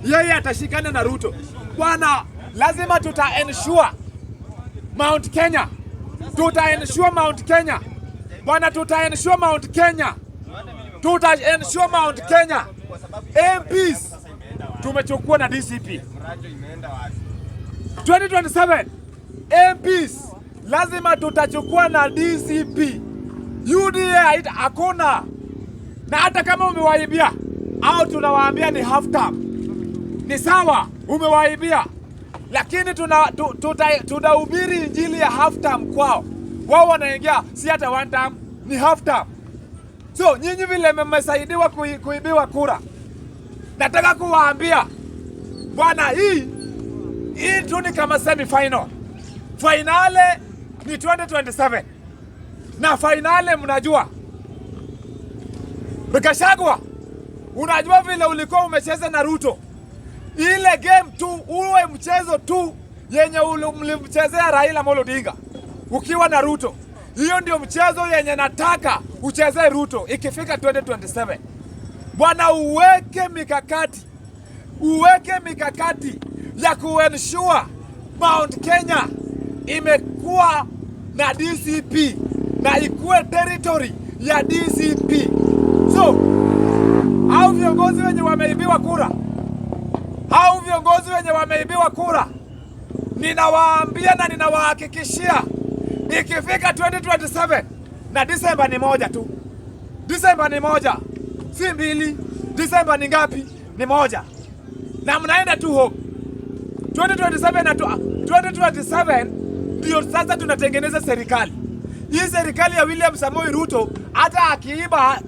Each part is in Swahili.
Yeye atashikana na Ruto. Bwana, lazima tuta ensure Mount Kenya, tuta ensure Mount Kenya, bwana, tuta ensure Mount Kenya, tuta ensure Mount Kenya MPs tumechukua na DCP 2027 MPs lazima tutachukua na DCP. UDA hakuna, na hata kama umewaibia au tunawaambia ni half term, ni sawa, umewaibia, lakini tunahubiri injili ya half term kwao. Wao wanaingia si hata one term, ni half term. So nyinyi vile mmesaidiwa kuibiwa kura, nataka kuwaambia bwana, hii tu ni kama semi final. Finale ni 2027 na finale mnajua, Gachagua, unajua vile ulikuwa umecheza na Ruto, ile game tu, uwe mchezo tu yenye mlimchezea Raila Amolo Odinga ukiwa na Ruto, hiyo ndio mchezo yenye nataka uchezee Ruto ikifika 2027. Bwana, uweke mikakati, uweke mikakati ya kuensure Mount Kenya imekuwa na DCP na ikuwe territory ya DCP. So hao viongozi wenye wameibiwa kura, hao viongozi wenye wameibiwa kura, ninawaambia na ninawahakikishia ikifika 2027 na Disemba ni moja tu, Disemba ni moja, si mbili. Disemba ni ngapi? Ni moja, na mnaenda tu home 2027 na 2027 ndio sasa tunatengeneza serikali hii. Serikali ya William Samoei Ruto, hata akiiba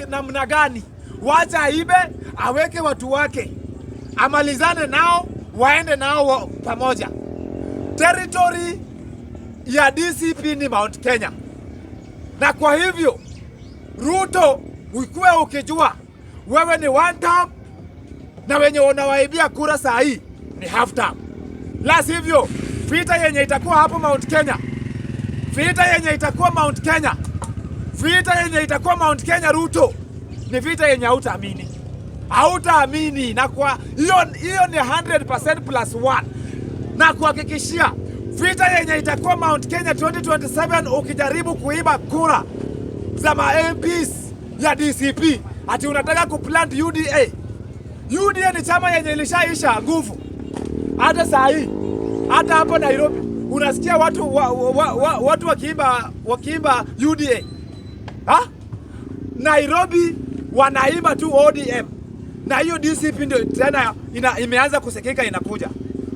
namna gani, wacha aibe, aweke watu wake, amalizane nao, waende nao pamoja. Territory ya DCP ni Mount Kenya, na kwa hivyo Ruto, ukuwe ukijua wewe ni one term na wenye unawaibia kura saa hii ni half term. La sivyo vita yenye itakuwa hapo Mount Kenya, vita yenye itakuwa Mount Kenya, vita yenye itakuwa Mount Kenya, Ruto, ni vita yenye hautaamini, hautaamini. Na kwa hiyo hiyo ni 100% plus one, na kuhakikishia vita yenye itakuwa Mount Kenya 2027, ukijaribu kuiba kura za ma MPs ya DCP ati unataka kuplant UDA. UDA ni chama yenye ilishaisha nguvu. Hata saa hii, hata hapo Nairobi unasikia watu watu wakiimba UDA. Ha? Nairobi wanaimba tu ODM na hiyo DCP ndio tena imeanza kusikika inakuja.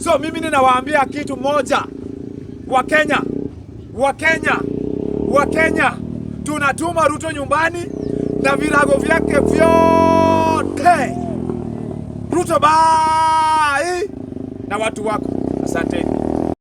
So mimi ninawaambia kitu moja, Wakenya, Wakenya, Wakenya, tunatuma Ruto nyumbani na virago vyake vyote. Ruto bye na watu wako. Asanteni.